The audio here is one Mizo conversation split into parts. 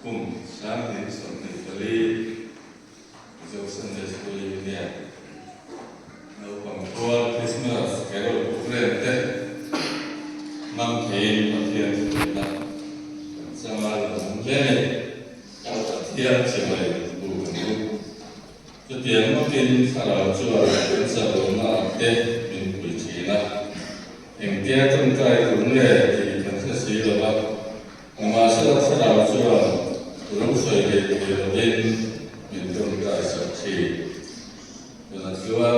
Kum 2024 Mizo Sunday School Union naupang pual Christmas Carol Program te hmang theiin Pathian hruaina kan chang a lawmawm hle a ni. Pathian chibai bu kan buk. Chutiang bawkin thlarau chuan kan chaklohna ang te min pui thin a. Engtia tawngtai tur nge tih kan hre si lo va, nimahsela thlarau chuan ro sawi leh thei lovin min tawngtai sak thin. Tunah chuan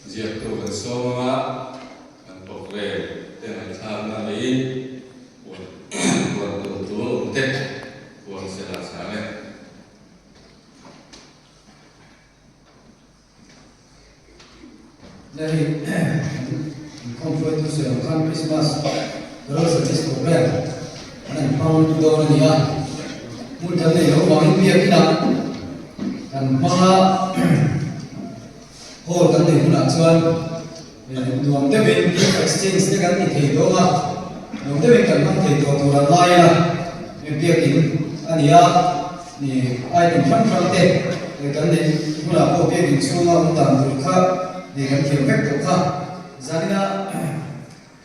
ziaktu kan sawm anga kan programme te ngaihthlakna neiin puan puan tur tul awm te puan sela chhang e. Hei hi inkhawm hruaitu sawi ang khan Christmas Carol Service Program an han hmang dawn a ni a, hmun kan nei loh vangin biakinah kan hmang a, hall kan nei hunah chuan nuam deuhin gift exchange te kan ti thei dawn a, nuam deuhin kan hmang thei tawh tur an ngai a, biakin a ni a, item hrang hrang te kan neih hunah pawh biakin chhunga awm dan tur kha kan thiam vek tawh kha. Zanina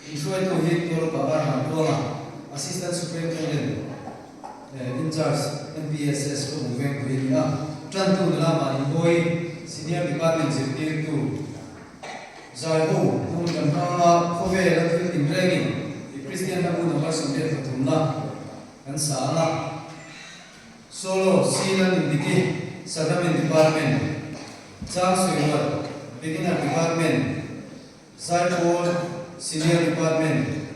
inhruaitu hi Paul Baba Ramtuanga, Assistant Superintendent in Charge MPSS Khawbung Vengpui a ni a, tantu nula Maninbawi Senior Department zirtirtu Zaiho hmun kan hmanga khawvela thil tinrengin i Kristian ram unau malsawm leh pathumna kan sa ang a. Solo, Sina Nindiki, Sacrament Department, Chang Suiruat, Beginner Department, Zaipawl, Senior Department,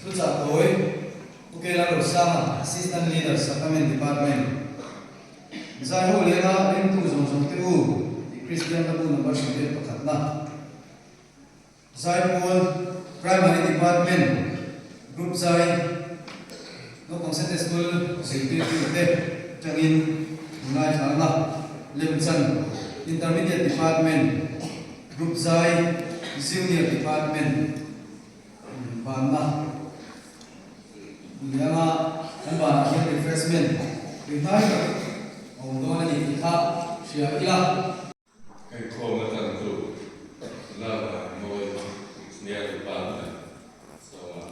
Thuchah Tawi, Pu Kela Rosanga, Assistant Leader, Sacrament Department, Zaiho lenga ringtu zawng zawng te u tih Kristian ram u number 11 na. Zaipawl Primary Department Group Zai Naupang Sunday School zirtirtute tangin ngaithla ang a, Lemchan Intermediate Department Group Zai Junior Department banna lianga kan banah hian refreshment tui hnai tak a awm dawn a ni tih kha hria ila. Inkhawm atan chu lak ah mawi senior department sawma.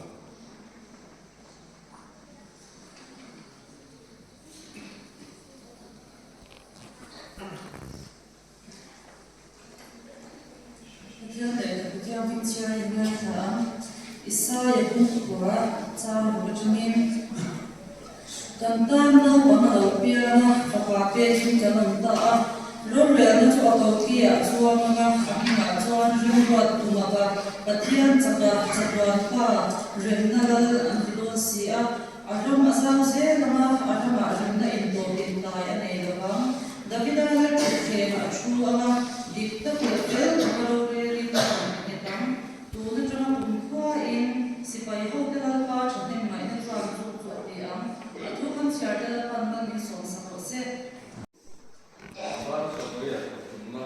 Pathian lehkhabu thianghlim chhiar in ngaithla ang. Isaia bungkua chang bul atangin kan tan naupang a lo piang a, fapa pek in kan awm ta a. Rorelna chu a koki ah chuang anga a hmingah chuan rimruat tumaka Pathian chaka chatuan pa remna lal an ti dawn si a. A ram a zau zel ang a, a ramah remna intawp intai a nei lo vang. Davida lal thutthlengah a thu ang a, dik tak leh fel taka rorelin a rawn nghet ang. Tun atanga kum khuain sipai hote Lalpa thahnem ngaihna chuan chu chu a ti ang. A thu khan chhiarte Lalpan mal min sawmsak rawh se. Van sawmriat pathumna.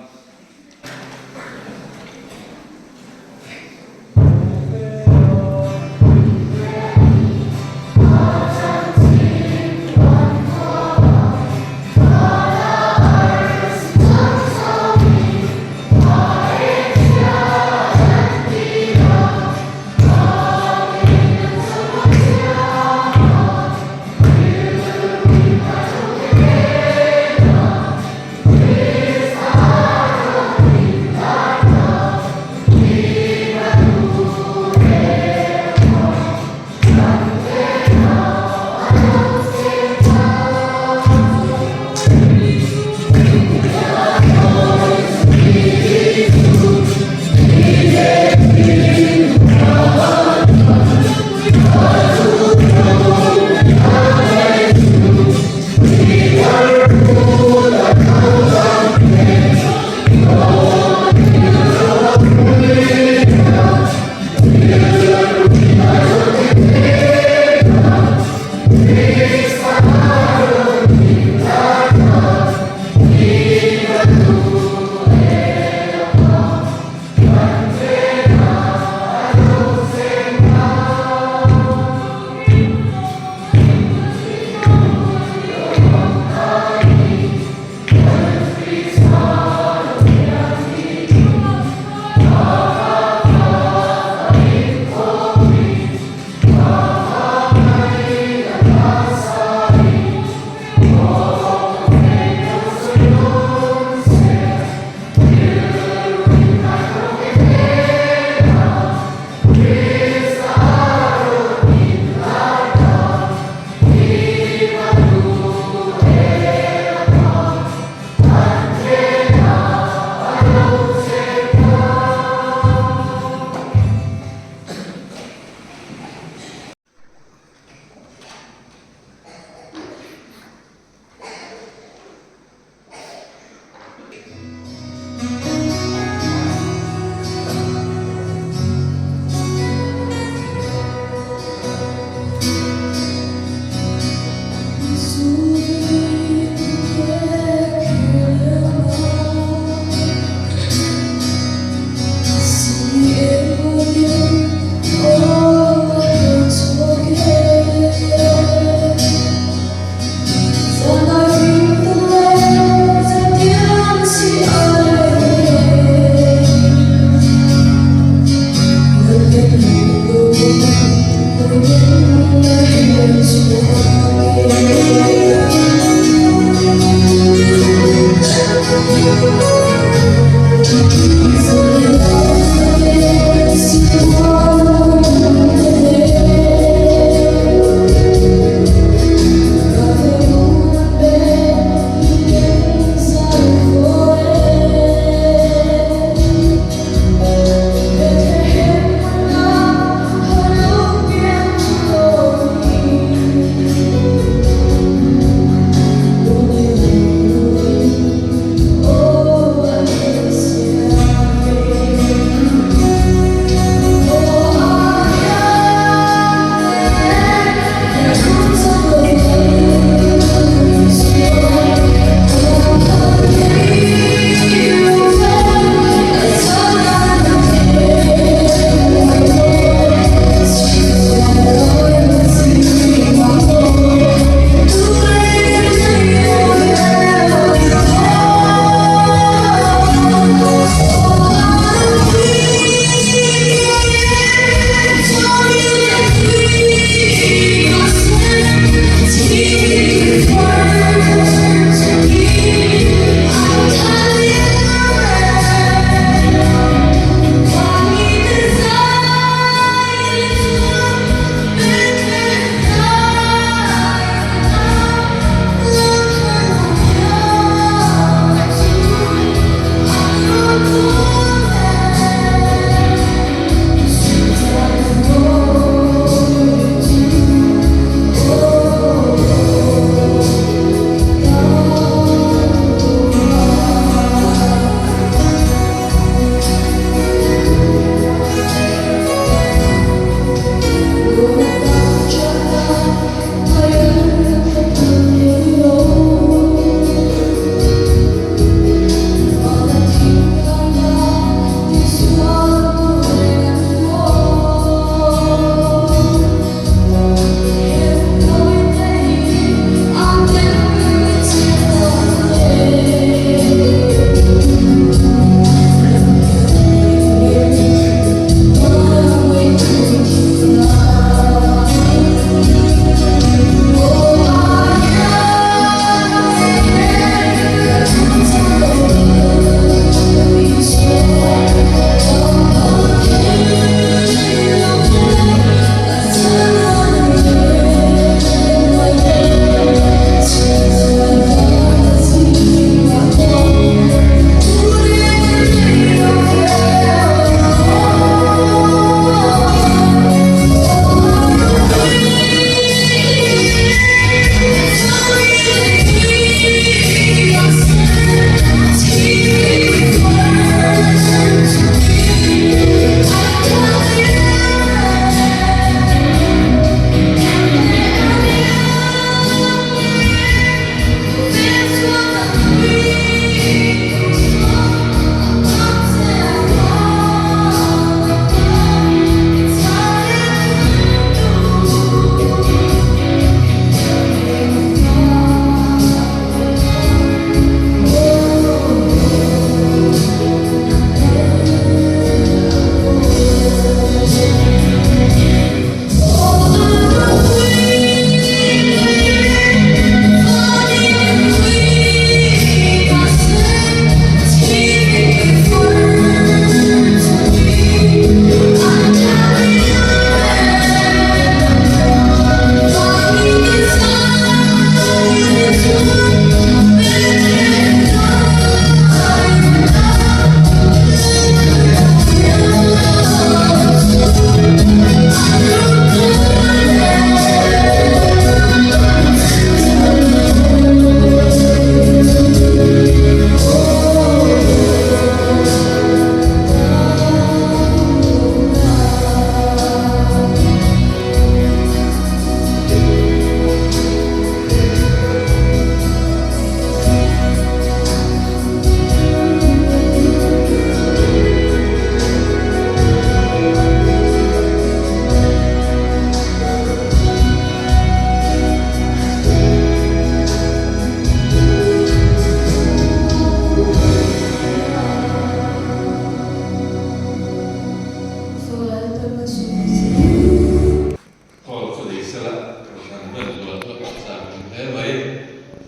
hle mai,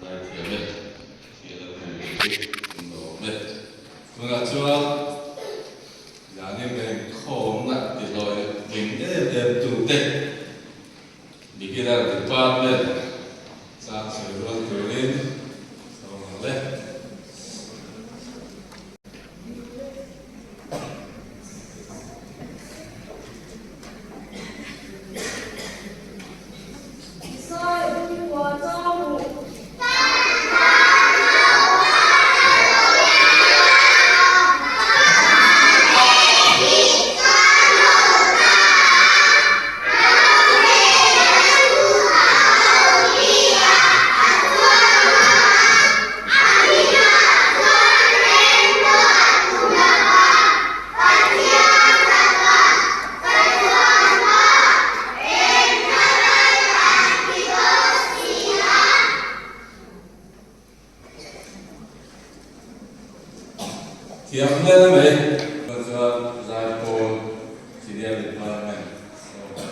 zaithiam e, thih a lo nei hi in lawm e. Tunah chuan Zanin kan inkhawmna tihlawi tling em em tute Beginner Department chang sawi rual turin sawm ang le. Thiam hle mai. Chuan Zaipawl Senior Department Sawm.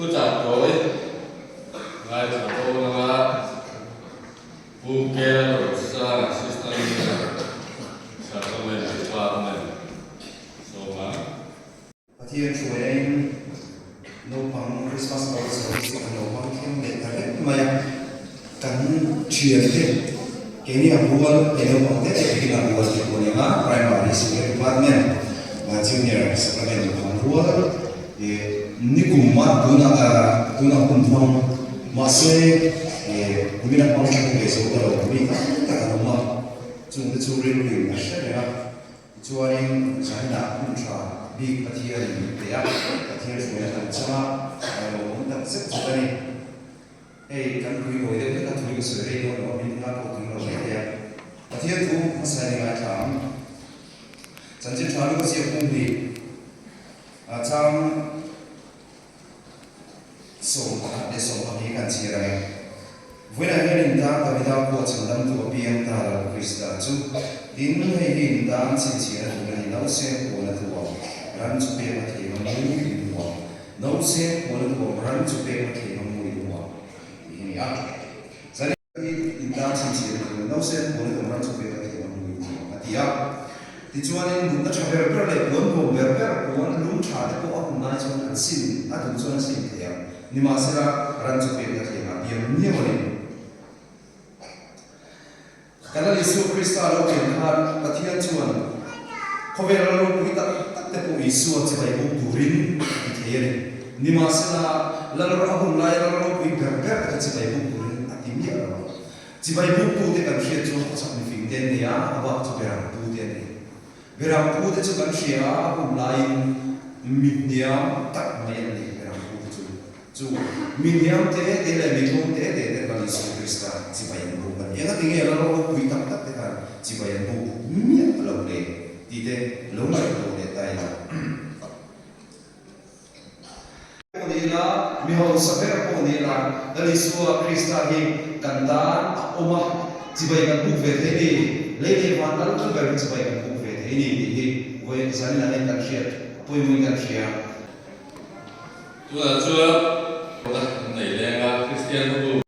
Thuchah tawi ngaithla dawn anga Pu Kela Rosana Assistant Leader Settlement Department sawma. Pathian hruaiin naupang Christmas Carol Service kan lo hmang thleng leh ta reng mai a, kan thian te keini a rual he naupang te te hi a rual te pawh a ni ang a, Primary Senior Department Junior Sacrament naupang rual ih nikum ah tunah tunah hun hmang mahse ih kumin a hmang thleng ve zo ta lo mi tam tak an awm a, chungte chu rilru in a hre reng a. Tichuanin China hun tha bik Pathianin min pe a, Pathian hruaina kan chang a, a lo awm tak zet zet a ni. Hei kan pui nawi deuh hlek a, tui ka sawi rei dawn lo a, min la pawh tui lo mai thei a. Pathian thu hmasa in i ngaithla ang. Chanchin tha lu ka ziak hung hi a chang. 11 leh 12 kan chhiar ang e. Vawiinah hian in tan Davida pawh chhandamtu a piang ta lo Krista chu. Tin, hei hi in tan chhinchhiahna tur a ni, Nausem puan a tuam, ran chu pek a thei ang mu in hmu ang. Nausem puan a tuam, ran chu pek a thei ang mu in hmu ang. Tih hi a ni a. sen puan emaw ran chaw pek a thiam ang lui tih a ti a. Tichuanin mutna tha ber ber leh puan nuam ber ber, puan lum tha te pawh a hun lai chuan an sin a duh chuan a sin thei ang. Nimahsela, ran chaw pek a thiam a piang miau a ni. Kan Lal Isua Krista lo pian khan Pathian chuan khawvel ral ropui tak tak te pawh Isua chibai buk turin a ti thei a ni. Nimahsela, Lal a hun laia ral ropui ber ber te kha chibai buk turin a ti miah lo a. Chibai buktute kan hriat chuan khawchhak mifing te an nei a, a bak chu Beram pu te an nei. Beram pu te chu kan hria a, a hun laiin mi hniam tak mai an nei Beram pu te chu. Chu mi hniam te te leh mi tlawm te te te khan Isua Krista chibai an buk a ni. Engati nge la ropui tak tak te khan chibai an buk miah lo le tih te lo ngaihtuah leh ta ila. Pawh ni ila, mi hausa ber pawh ni ila, Lal Isua Krista hi kan tan a awm a, chibai kan buk ve thei ni, lei leh van lal ber hi chibai kan buk ve thei ni tih hi vawi zanin ah hian kan hriat a pawimawhin kan hria. Tunah chuan nei lenga Kristian ho.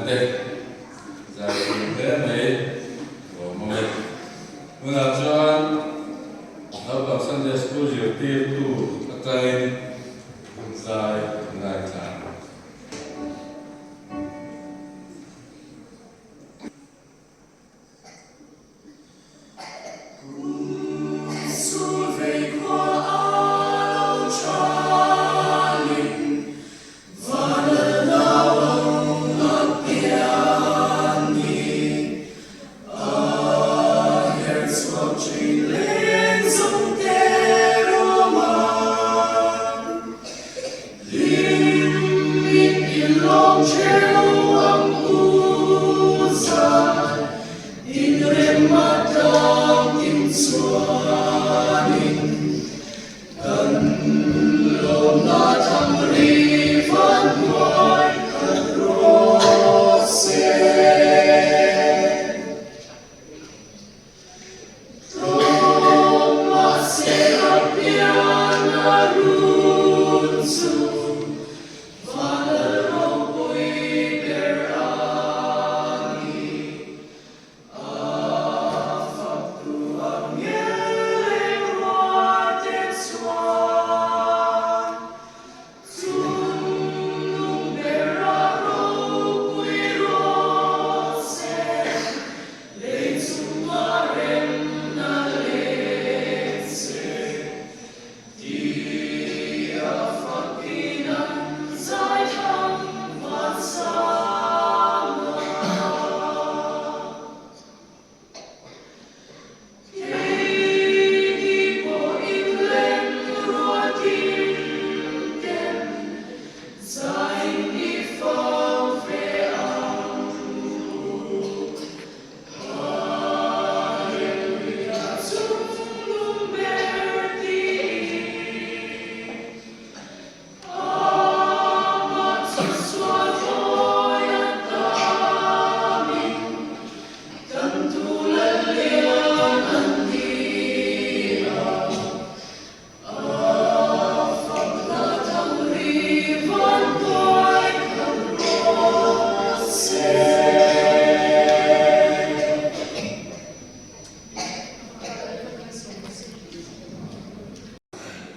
te zaithiam hle mai lawmawm e. Tunah chuan naupang Sunday School zirtirtu atangin zai kan ngaithla ang.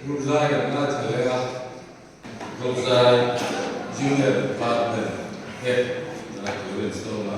Group zai kan ngaithla leh a, Group zai Junior Department te zai tur in sawm a.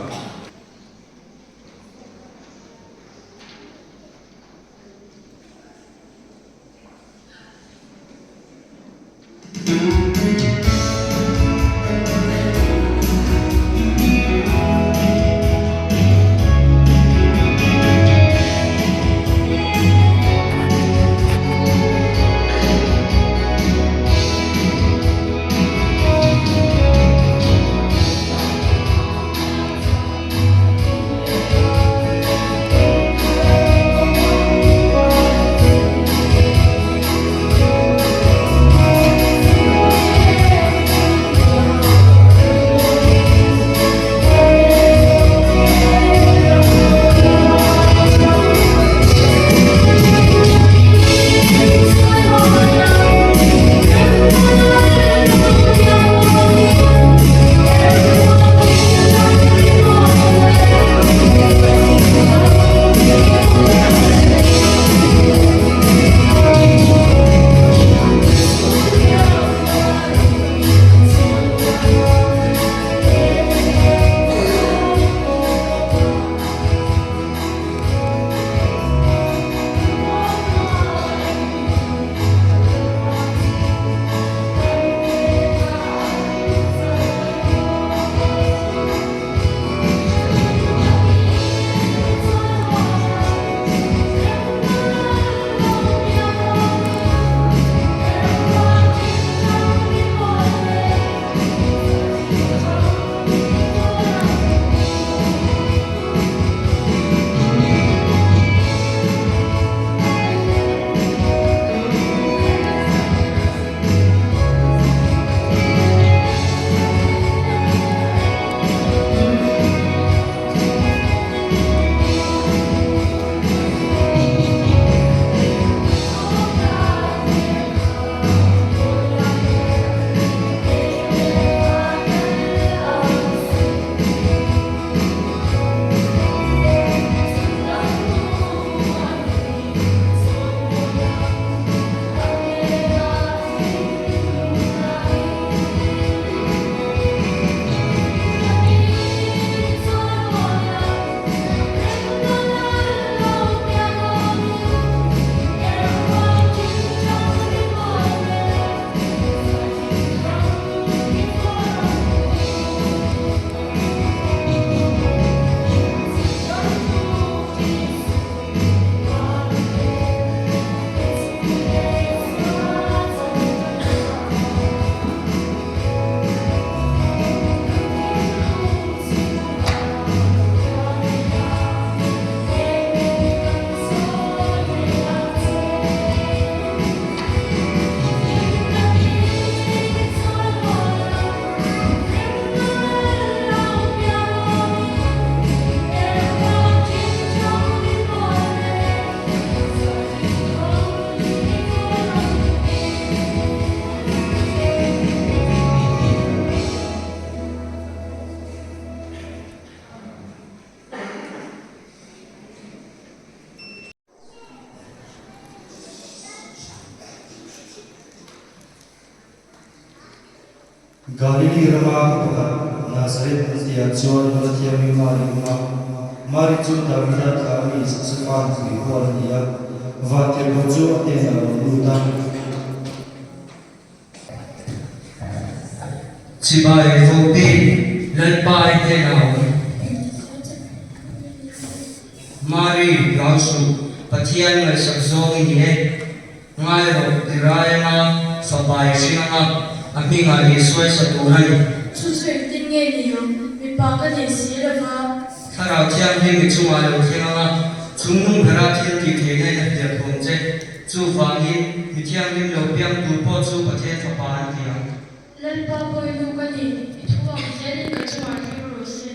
Galili rama khaw pakhat Nazareth an tihah chuan nula thianghlim Mari awm a. Mari chu Davida thlah mi Josefa nupui hual a ni a. Vantirhkoh chu a hnenah a rawn lut a. Chibai Vopi Lalpa i hnenah a awm. Mari, hlau suh, Pathian ngaihsak zawng i ni e. Ngai rawh, i rai anga fapa i hring anga a hmingah i suaisa tur a ni. Chu chu engtin nge ni ang? Mipa ka nei si lo va. Thlarau Thianghlim i chungah lo thleng anga chung nung bera thil tih theihna in a hliah khawm che. Chuvangin, mi thianghlim lo piang tur pawh chu Pathian fapa an ti ang. Lalpa pawinu ka ni, i thu ang zelin ka chungah thleng rawh se.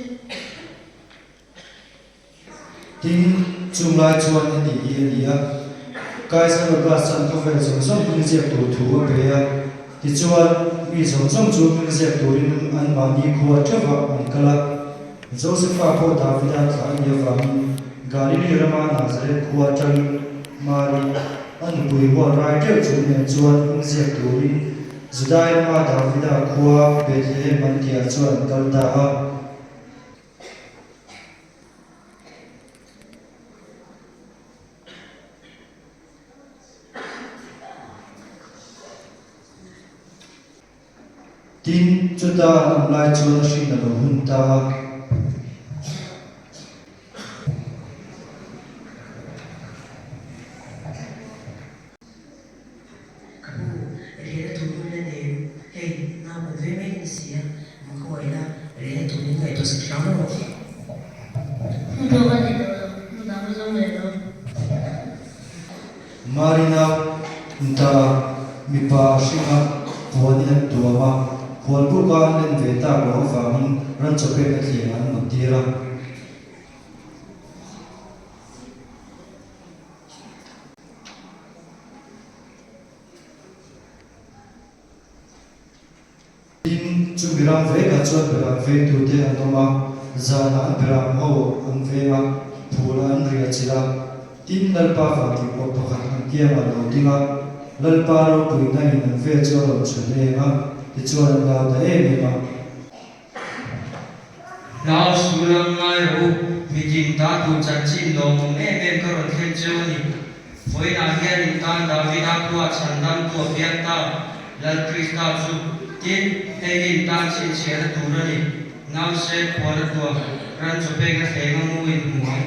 Tin, chung lai chuan heti hi a ni a, Kaisar August chuan khawvel zawng zawng hming ziak tur thu a pe a. Tichuan, mi zawng zawng chu hming ziak turin anmahni khua theuhah an kal a. Josefa pawh Davida thlah a nih avangin Galili rama Nazareth khua atangin Mari, a nupui hual rai teuh chung nen chuan hming ziak turin Judai rama Davida khua Bethlehem an tihah chuan an kal ta a. Tin, chuta an awm lai chuan a hrin a lo hun ta a. Ka pu, rel a tum hun la nei em? Hei, nau kan ve mek a ni si a, min khawngaih la, rel a tum in ngaihtuah sak hram rawh. Hmun pawh ka nei tawh lo, hmun dang ka zawng leh lo. Marina nta mipa a hring a, puanin an tuam a, khualbuka an len ve tak loh avangin ran chawpek a thleng an muttir a. Tin, chu Biram vekah chuan Biram vengtute an awm a, zanah an Biram ho an veng a, phulah an riah chilh a. Tin, Lalpa vantirhkoh pakhat an kiangah a lo ding a, Lalpa ropuina in an vel chu a rawn chhun em a, tichuan an lau ta em em a. Hlau sul ang ngai rawh u, mitin ta tur chanchin lawmawm em em ka rawn thlen cheu a ni. Vawiinah hian in tan Davida khua chhandam tu a piang ta, Lal Krista chu. Tin, hei hi in tan chhinchhiahna tur a ni, Nause khuan a tuam, ran chaw pek a thleng a mu in hmu ang.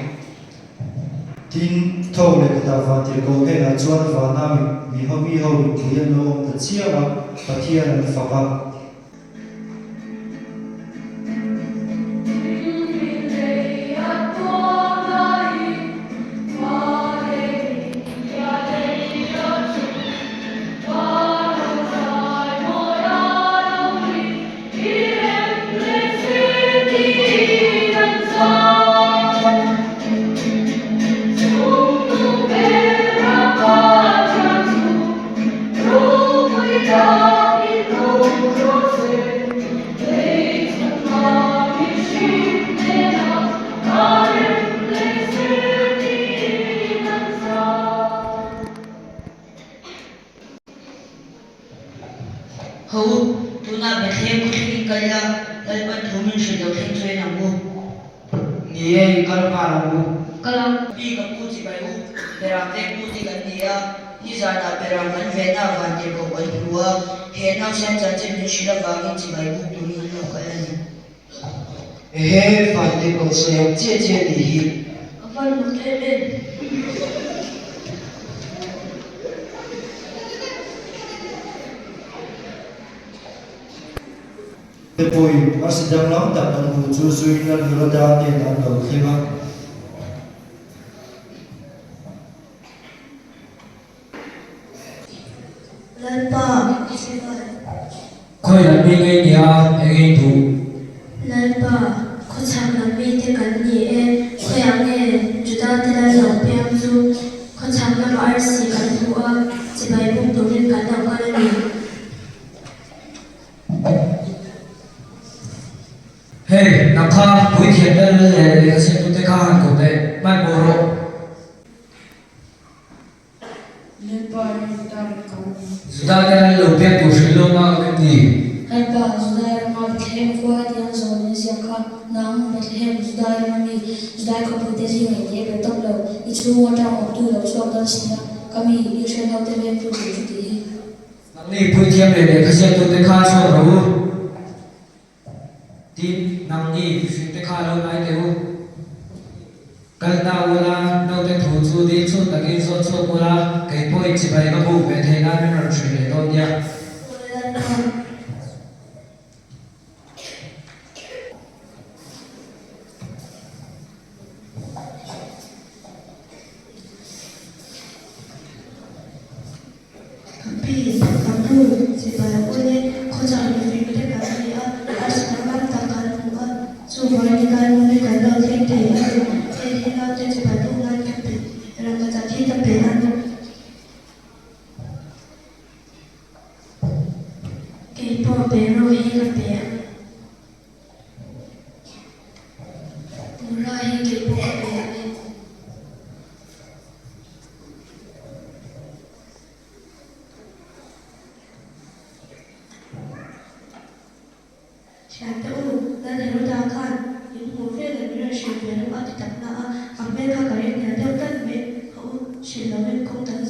Tin, tho leh khatah vantirhkoh hnenah chuan vana mi ho mi ho mipui an lo awm ta chiam a, Pathian an fak a. Ho u, tunah Bethlehem khaw thlengin kal ila, Lalpan thu min hrilh lo thleng chuan ang u. Ni e, i kal nghal ang u. Kal ang. Pi ka pu chibai u, Beram te pu te kan ni a, nizanah Beram kan venna vantirhkoh kan hmu a, he nausen chanchin min hrilh avangin chibai buk turin an lo kal a ni. Ehe, vantirhkoh sawi ang chiah chiah nih hi. Ka van mak em em. Te pawhin arsi danglam tak an hmuh chu zuiin Lal Heroda hnenah an lo thleng a. Lalpa, i hre ngai. Khawi lam mi ngei nia eng ei duh? Lalpa, khawchhak lam mite kan ni e, khawiah nge Juda te lal lo piang chu khawchhak lama arsi kan hmu a, chibai buk turin kan lo kal a ni. Hei, nang kha puithiam lal leh lehkha siamtute kha han ko teh, hmanhmawh rawh. Juda te lal lo piang tur hrilh lawm a em ni? Lalpa, Judai rama Bethlehem khua hetiang zawn in ziak kha, Nang, Bethlehem, Judai rama mi, Judai khawpuite zingah i te ber tawp lo, i chhung atang awmtu lo chhuak dawn si a, ka mi, Israel hote vengtu tur chu tih hi. Nangni puithiam leh lehkha ziaktute kha chhuak rawh u. Tin, nangni mihringte kha lo ngai teh u. Kal ta ula, naute thu chu dil chhut takin zawt chhuak ula, kei pawhin chibai ka buk ve theih nan min rawn hrilh leh dawn nia. Ka pi, ka pu, chibai a ule, khawchhak mifing te kan ni a, arsi danglam tak kan hmu a, chuvangin helai hmun hi kan lo thleng thei a ni. Hei hi naute chibai buk nan ka pe, rangkachak hi ka pe a ni. Kei pawh bero hi ka pe a ni. Mura hi kei pawh ka pe a ni. Thiante u, Lal Heroda khan in hmuh vel min rawn hrilh ve lo a ti tak na a, a hmel kha ka ring hmel deuh tlat mai. Ka u, hrilh lovin kawng dang.